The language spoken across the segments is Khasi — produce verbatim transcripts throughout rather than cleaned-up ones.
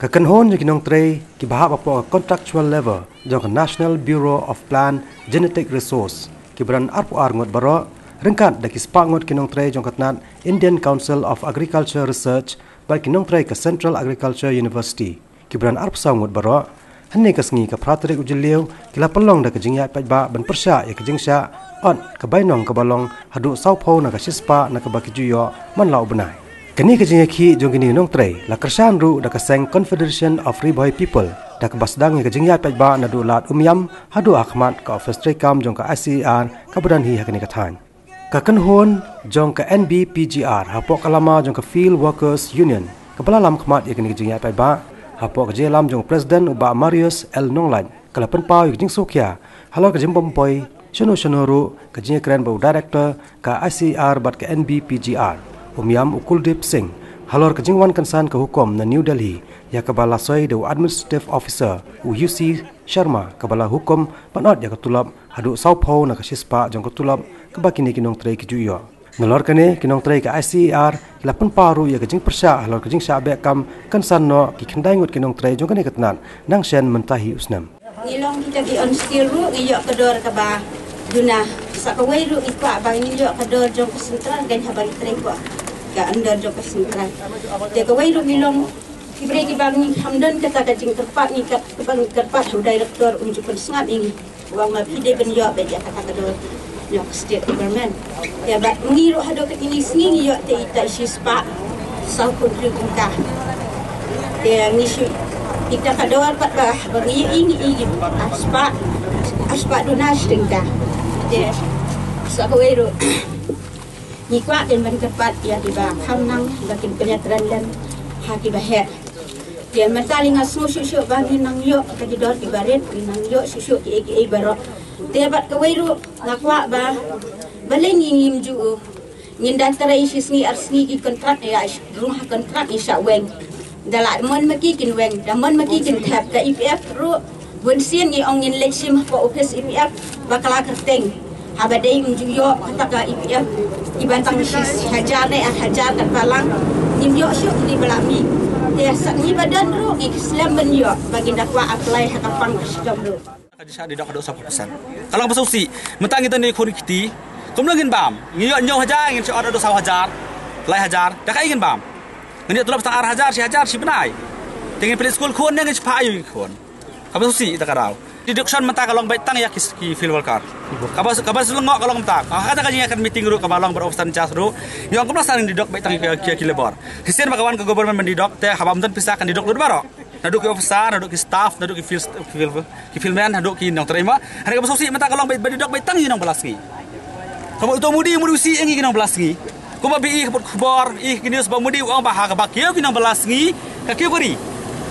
Ka kynhun jong ki nongtrei kiba hap hapoh ka contractual labour jong ka National Bureau of Plant Genetic Resource, kiba don arphew ar ngut baroh, ryngkat da ki spah ngut ki nongtrei jong ka tnat Indian Council of Agriculture Research bad ki nongtrei ka Central Agriculture University, kiba don arphew saw ngut baroh, hynne ka sngi ka phra tarik u Jylliew ki la pynlong da ka jingïaid paidbah ban pyrshah ïa ka jingshah ot ka bainong kaba long haduh sawphew na ka shispah na kaba ki ju ïoh man la u bnai. Kane ka jingïakhih jong kine ki nongtrei la kyrshan ruh da ka seng Confederation of Ri Bhoi People, da kaba sdang ïa ka jingïaid paidbah naduh Lad Umiam haduh ha khmat ka ophis treikam jong ka I C A R kaba don hi ha kane ka thaiñ. Ka kynhun jong ka N B P G R hapoh ka lama jong ka Field Workers Union, kaba la lam khmat ïa kane ka jingïaid paidbah, hapoh ka jingïalam jong u President u Bah Marius L Nonglait, ka la pynpaw ïa ka jingsngewkhia halor ka jingbym poi shano shano ruh ka jingïakren bad u Director ka I C A R bad ka N B P G R, u Umiam u Kuldeep Singh, halor ka jingwan kynsan ka hukum na New Delhi ïa kaba la soi da u Administrative Officer, u U C Sharma, kaba la hukum ban ot ïa ka tulop haduh sawphew na ka shispah jong ka tulop kaba kine ki nongtrei ki ju ïoh. Nalor kane, ki nongtrei ka I C A R ki la pynpaw ruh ïa ka jingpyrshah halor ka jingshah beh kam kynsan noh ki khyndai ngut ki nongtrei jong kane ka tnat nang shen mynta hi u snem. Ngi long kita ki on steel ruh, ngi ïoh ka dor kaba duna. Sa kawei ruh ngi kwah ba ngin ïoh ka dor jong ka central, kan haba ngi trei kwah ka under jong ka central. Te kawei ruh ngi long ki briew kiba ngi kham don kata ka jingkyrpad, ngi kat kaba ngi kyrpad ha u director un ju pynsngap ïa ngi. Wan ma phi dei ban ïoh bad ïa kata ka dor jong ka state government. Te bad ngi ruh haduh kine ki sngi ngi ïoh te ita shispah sawphew hynriew tyngka. Te ngi shu ita ka dor pat ba, ba ngi ïoh ngi ïoh arspah, arspah duna shi tyngka. Te sa kawei ruh ngi kwah kin ban kyrpad ïa kiba kham nang ba kin pynïatreilang ha kiba heh. Te mynta lei nga sngew shuh shuh ba ngin nang ïoh ka ki dor kiba rit, ngin nang ïoh shuh shuh kiei kiei baroh. Te bad kawei ruh nga kwah ba, balei ngi ngim ju u, ngin da trei shi sngi ar sngi ki kontrak ïa, rung ha kontrak ïa shah weng. Da la mon ma ki kin weng, da mon ma ki kin thep. Ka E P F ruh bun sien ngi ong ngin leit shim hapoh office E P F ba ka la kyrteng. Haba dei ym ju ïoh kata ka E P F, kiba tang shi hajar ne ar hajar kat balang, ngim ïoh shuh kine ba la mih. Te sa ngi ba don ruh ngi slem ban ïoh ba ngin da kwah apply ha ka pang ka shitom ruh. Ka jingshah didok haduh sawphew percent. Ka long ba sngewsih, mynta ngi don ne khun kti. Kumno ngin bam? Ngi ïoh hynñiew hajar, ngin shah ot haduh saw hajar, lai hajar. Da kaei ngin bam? Ngin ïoh tulop tang ar hajar, shi hajar shi bnai. Te ngin pynleit skul khun ne ngin shah phah aïu ïa ki khun? Kaba sngewsih ita ka daw. Deduction mynta ka long beit tang ïa ki, ki field worker. Kaba, kaba shu lyngngoh ka long mynta. Ha kata ka jingïakhun meeting ruh kaba long bad officer in charge ruh, ngi ong kumno sa ngin deduct beit tang ïa ki, ïa ki labour. Shisien ba ka wan ka government ban deduct, te haba ym don pisa kan deduct lut baroh. Naduh ki officer, naduh ki staff, naduh ki field, ki field, ki field man, naduh ki nongtrei ma. Hynrei kaba sngewsih mynta ka long beit, ba deduct beit tang ïa ki nongbylla sngi. Kaba uto u Modi, u Modi u sih ïa ngi ki nongbylla sngi. Kumba phi i ka pud khubor, i ki news ba u Modi u ong ba ha kaba kiew ki nongbylla sngi, ka kiew ka ri.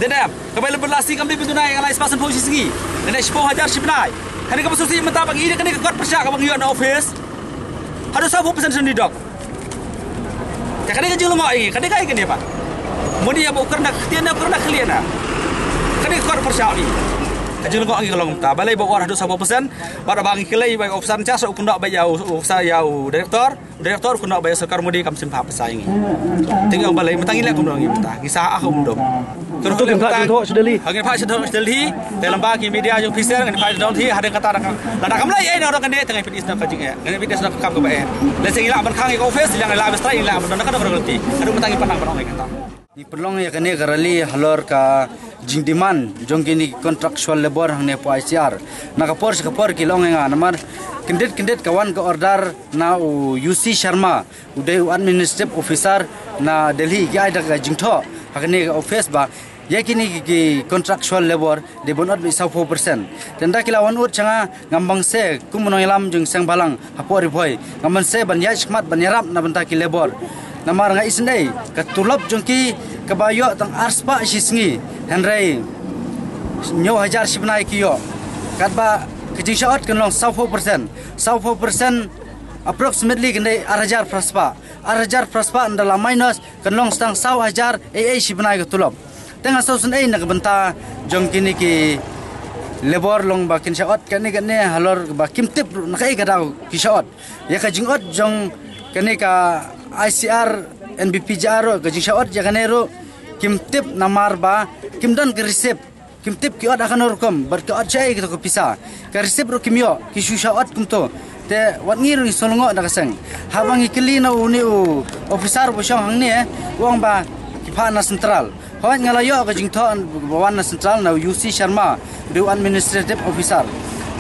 Dei ne em, kaba la bylla sngi kam dei ba duna ïa ka lai spah sanphew shi sngi. Dei ne shiphew hajar shi bnai. Hynrei kaba sngewsih mynta ba ngi i da kane ka kot pyrshah kaba ngi ïoh na office. Haduh sawphew percent shu deduct. Te kane ka jinglyngngoh ïa ngi, kane ka ïa kane pat. Modi ïa ba u kren da ktien na, u kren da khlieh na. Kane ka kot pyrshah ïa ngi. Ka jinglyngngoh ïa ngi ka long mynta. Balei ba u ong haduh sawphew percent, bad ba ngi kylli ba u officer in charge u kynnoh ba ïa u, u officer ïa u director, u director u kynnoh ba ïa sorkar Modi kam shim phah pisa ïa ngi. Te ngi ong balei mynta ngi leh kumno ngi mynta. Ngi sah ah kumno. Ka ruh ka leh mynta. Ngin phah sha Delhi. Ha, ngin phah sha Delhi. Te lem bad ki media jong phi shen ngin phah sha Delhi. Hadien kata lada kam leh ei na ruh kane te ngin pynïasnoh ka jingeh. Ngin pynïasnoh ka kam kaba eh. Lehse ngi lah ban khang ïa ka office, lehse ngi lah ban strike, ngi lah ban don ka dok roti. Ka ruh mynta ngi pynang ban ong ïa kata. Ngi pynlong ïa kane ka rally halor ka jingdemand jong kine ki contractual labour hangne hapoh I C R. Na ka por sha ka por ki la ong ïa nga namar kyndit kyndit ka wan ka order na u U C Sharma, u dei u administrative officer na Delhi, ki ai da ka jingthoh ha kane ka office ba ïa kine ki, ki contractual labour dei ban ot beit sawphew percent. Te ynda ki la wan ud sha nga, ngam bang se kum u nongïalam jong seng bhalang hapoh Ri Bhoi, ngam bang se ban ïaid shakhmat ban ïarap na bynta ki labour. Namar nga isynei ka tulop jong ki kaba ïoh tang arspah shi sngi, hynrei hynñiew hajar shi bnai ki ïoh. Katba ka jingshah ot kan long sawphew percent. Sawphew percent approximately kan dei ar hajar phra spah. Ar hajar phra spah ynda la minus kan long tang saw hajar ei ei shi bnai ka tulop. Te nga sngewsynei na ka bynta jong kine ki labour long ba kin shah ot katne katne halor ba kim tip ruh na kaei ka daw ki shah ot. Ïa ka jingot jong kane ka I C R N B P G R ruh, ka jingshah ot ïa kane ruh Kim tip namar ba kim don ka receipt. Kim tip ki ot ha kano rukom bad ki ot shaei kito ka pisa. Ka receipt ruh kim ïoh, ki shu shah ot kumto. Te wat ngi ruh ngi sngewlyngngoh da ka seng. Haba ngi kylli na une u officer ba shong hangne, u ong ba ki phah na central. Hooid, nga la ïoh ka jingthoh ba wan na central na u U C Sharma, u dei u administrative officer.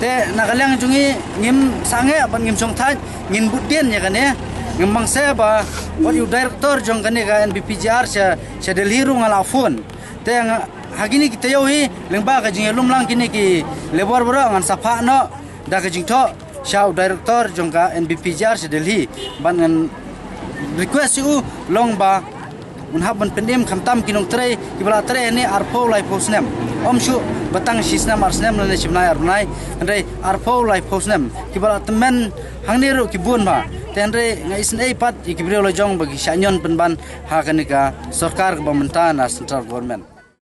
Te na ka liang jong ngi ngim sangeh bad ngim shongthait, ngin bud dien ïa kane. Ngim bang seh ba wat u director jong kane ka N B P G R sha, sha Delhi ruh nga la phone. Te nga, ha kine ki taïew hi, lyngba ka jingïalum lang kine ki labour baroh, ngan sa phah noh da ka jingthoh sha u director jong ka N B P G R sha Delhi. Bad ngan request ïa u long ba un hap ban pynim khamtam ki nongtrei kiba la trei hangne arphew laiphew snem. Ym shuh ba tang shi snem ar snem lane shi bnai ar bnai, hynrei arphew laiphew snem. Kiba la tymmen hangne ruh ki bun bha. Te hynrei nga isynei pat ïa ki briew la jong ba ki shah ñion pynban ha kane ka sorkar kaba mynta na central government.